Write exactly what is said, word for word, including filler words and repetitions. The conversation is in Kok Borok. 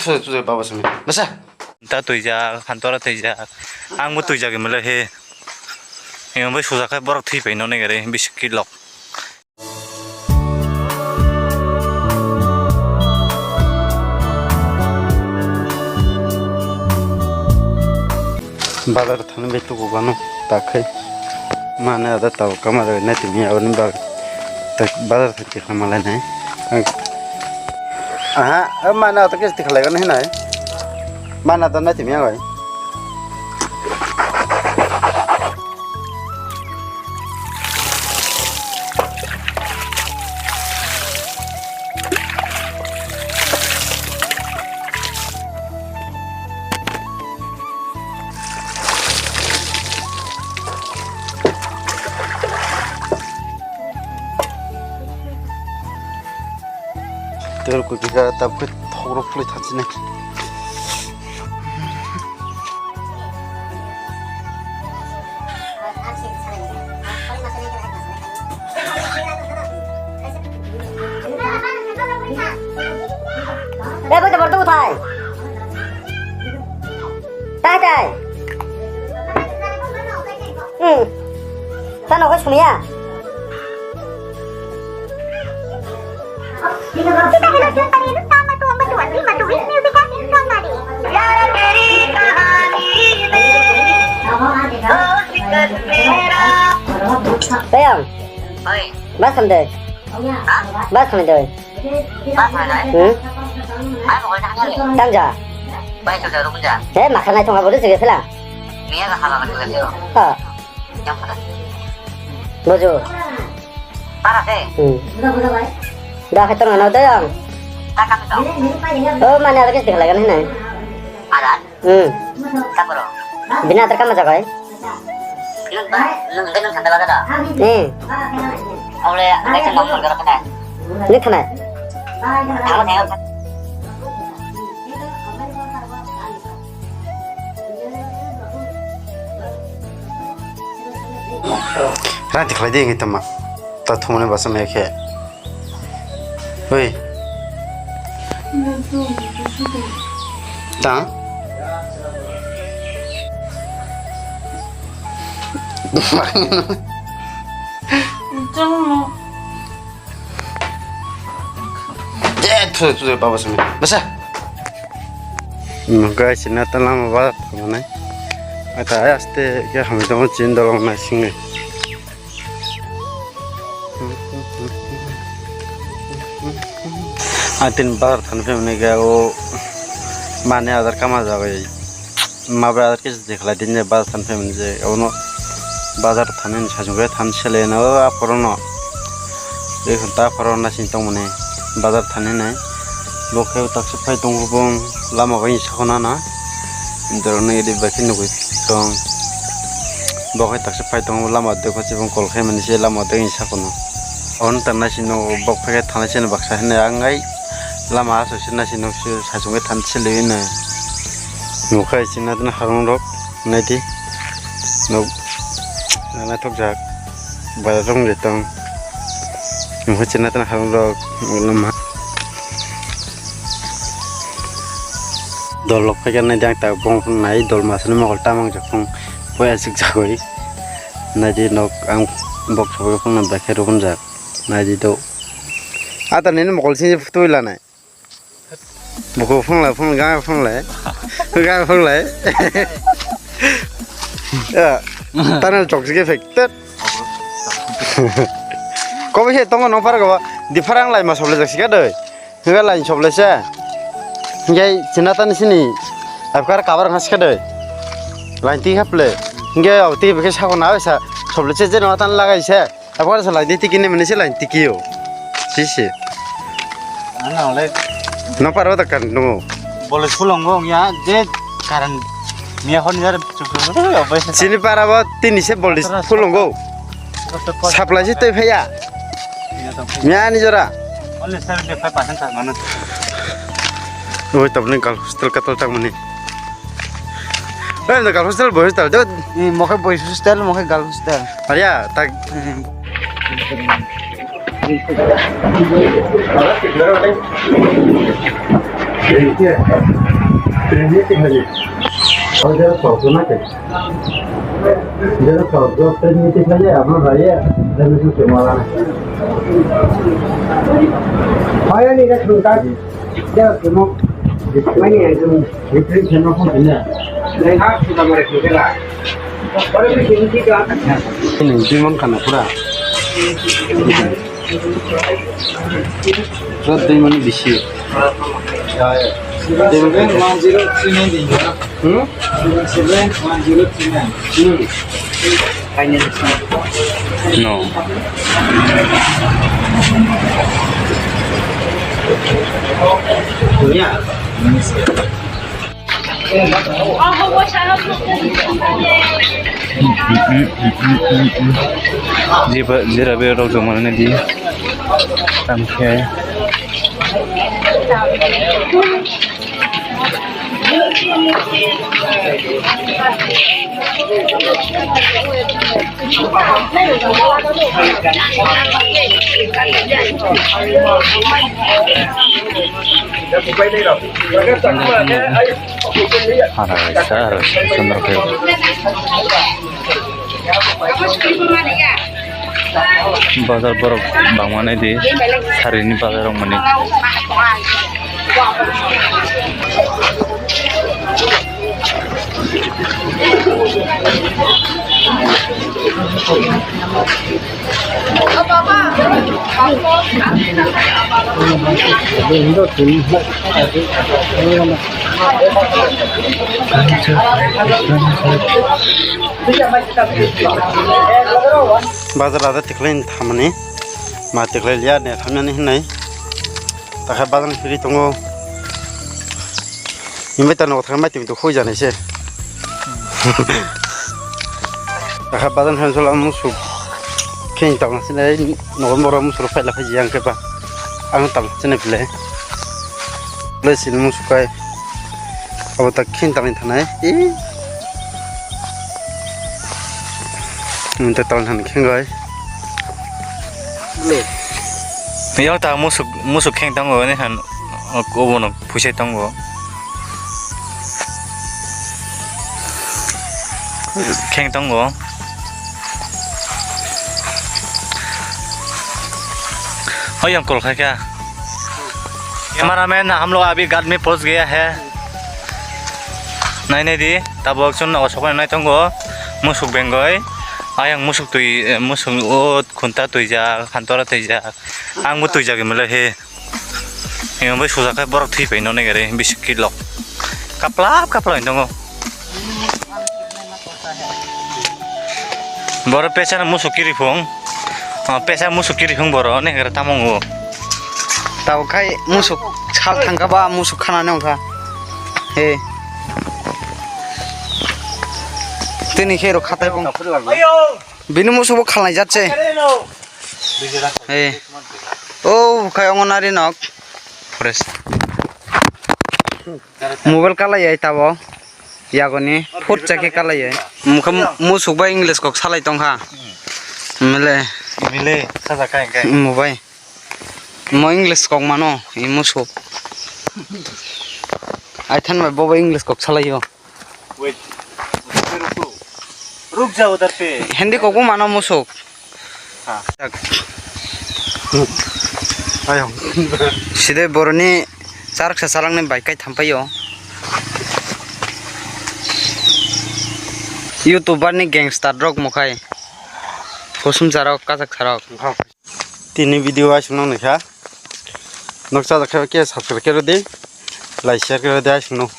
Thoi, thoi, baba simi. Nasa. Ta twijak, hantora twijak. Ang bo twijak imle he. Yang bai suja khe borok thwi pai no ne gare, bisi kilok. Bazar thani bai tuku bano takhai. Mane ada tau kama jaga nai timi aboni bag. Tak bazar thani tikha malai nai. Aha, mane ada kes tikha lai gana hinai. Mane ada nai timi agai. Tel kuchika tabuk thok rok phlai thansinai. Ebo to borto kothai? Tai tai. Hmm. Tano khe sumya. Tayang. Oi. Bas samde. Ha? Bas samde. Bas samde? Hmm? Ai, mau kena kali. Tangja. Baik, sudah, rukun ja. Eh, makan naik tong apa tu sih, Fela? Nia ka haba ka tu. Ha. Yang mana? Bojo. Para se. Hmm. Da khe tong ano dayang. Tak kami tong. Oh, mane ada kes dikhlagan hinai. Ada? Hmm. Tak bro. Bina atar kama jagai. Nung ba, nung ke nung sandal ada da? Hmm. Awle, ada ke nomor gara kena. Ni kena. Kamu tengok. Ranti khlai di ngi tama. Ta thumani basa me khe. Oi. Ta. Eh, thu, thu, baba sami. Basa. Hmm, guys, ina ta lama ba thangnai. Ata aste ke hami tong chin dolong na singe. Atin bazar than phe mane ga o mane adar kama jabai. Ma bai adar kis Dekhlai din je bazar than phaimani je, abono bazar thani sajwk khe than sele na o aphuru no. Ekhu ta aphuru nasing tongmani bazar thani nai. Bo khe taksa phai tongo bong lama bai sakho nana. Doroni edi bai khe nugui tong. Bo khe taksa phai tongo lama de kho chibong kol khaimani se lama de sakho no. Hon ta nasing no bok phai khe thanai se baksa hinai ang ai lama aswk se nasing no se sajwk khe than sele nai. Nukha chwng adon harung rok. Naidi, nok naithokjak, bazar rok wngwi tong. Nokha chwna tana harung rok, nokno ma. Dol rok phaikha naidi ang tabuk bongphang nai, dol masani mokol tamang jak phang, poya aswk jagwi. Naidi nok ang bok sabai phang nang bai khe rw wngjak, naidi do. Ata nini mokol sini photo wi lanai. Buku phunglai, phunglai, gana phunglai. Gana phunglai. Ya, tana chok sike fek. Tet. Kobe he tongo nong para goba. Di parang lai ma soble jak sika doi. Higa lai soble se. Higa china tani sini. Apkar kabar ngas ka doi. Lai ti haple. Higa au ti beke sako na sa. Soble se je no tan lagai se. Abo sa line tiki ni mani se line tiki o. Si si. Ano le. No paro da kan no. Bole sulongo ya je karan miya hon yar chukro obai sa. Sini para bo tini se bole sulongo. Supply se toi phaya. Miya ni jora. Only seventy five percent ta manu. Oi tabni kal hostel katal tang mani. Oi na kal hostel boy hostel. Mo khe boy hostel, mo khe gal hostel. Arya, tak. Hmm. Trinity, Trinity khaji. Hoi jero sokto na ke. Jero sokto Trinity khaji, amo raya, jero su kemo lana. Hoi ani ka thungka. Jero kemo. Mani ai thung. Trinity kemo phone ne. Nai ha suda mare thungka. Ore bi Trinity ka. Ini dimon kana pura. Pura twi mani bisi. Twi mani. Seven one zero three nine din. Hmm? Seven one zero three nine. Hmm. No. Yeah. Jiba, jira be rok joma nani di. Tamkhe. Hara kaisa, hara kaisa, chondro khe. Bazar borok bangma nai di, sarini bazar rok mani. Bazar ada tiklai thamani, ma tiklai liya ne thamani hinai. Takha bazar ni phiri tongo. Imai ta nogo thangmai twi hui jani se. Akha bazan han sola musuk khe tang sini November musuk phai la phai jang khe ba ang tang sini phle. Le sini musuk kai abo ta khe tang thanai. Nte tang than khe gai. Yang ta musuk musuk khe tongo ne han obo no. Phuisai tongo. Kheng tongo. Hoi, yang call khai kha. Cameraman, hum log abhi ghat mein pahunch gaya hai. Nai nai di, tabok chwng nogo soknai tongo. Musuk bengoi. Ayang musuk twi, musuk o khunta twijak, hantora twijak. Ang bo twijak mile he. Yang bai sujak khe borok thwi pai no nai gari bisi kilo. Kaplap kaplap hintongo. Borok pesa musuk kiri phung. Ah, pesa musuk kiri phung borok ne gari tamongo. Tabo khai musuk sal thangka ba musuk khana ne ongkha. He. Tini khe rok khatai phung. Bini musuk bo khalnai jat se. Hey. Oh, khai ongo nari nok. Forest. Mobile kalai ai tabo. Yagoni. Phut chakhe kalai ai. Mukha musuk bai English kok salai tong kha. Mile. Mile, saja kai kai. Mo bai. Mo English kok mano, i musuk. Ai than bai bo bai English kok salai yo. Wait. Ruk jao udhar pe. Hindi kok bo mano musuk. Ha. Ayo. Side boroni charaksa chalangni bai kai thampaio. YouTuber ni gangster rok mokhai. Kusum charok, kachak charok. Tini video aswk nang naikha. Noksa khe subscribe khe rwdi. Like share khe rwdi aswk no.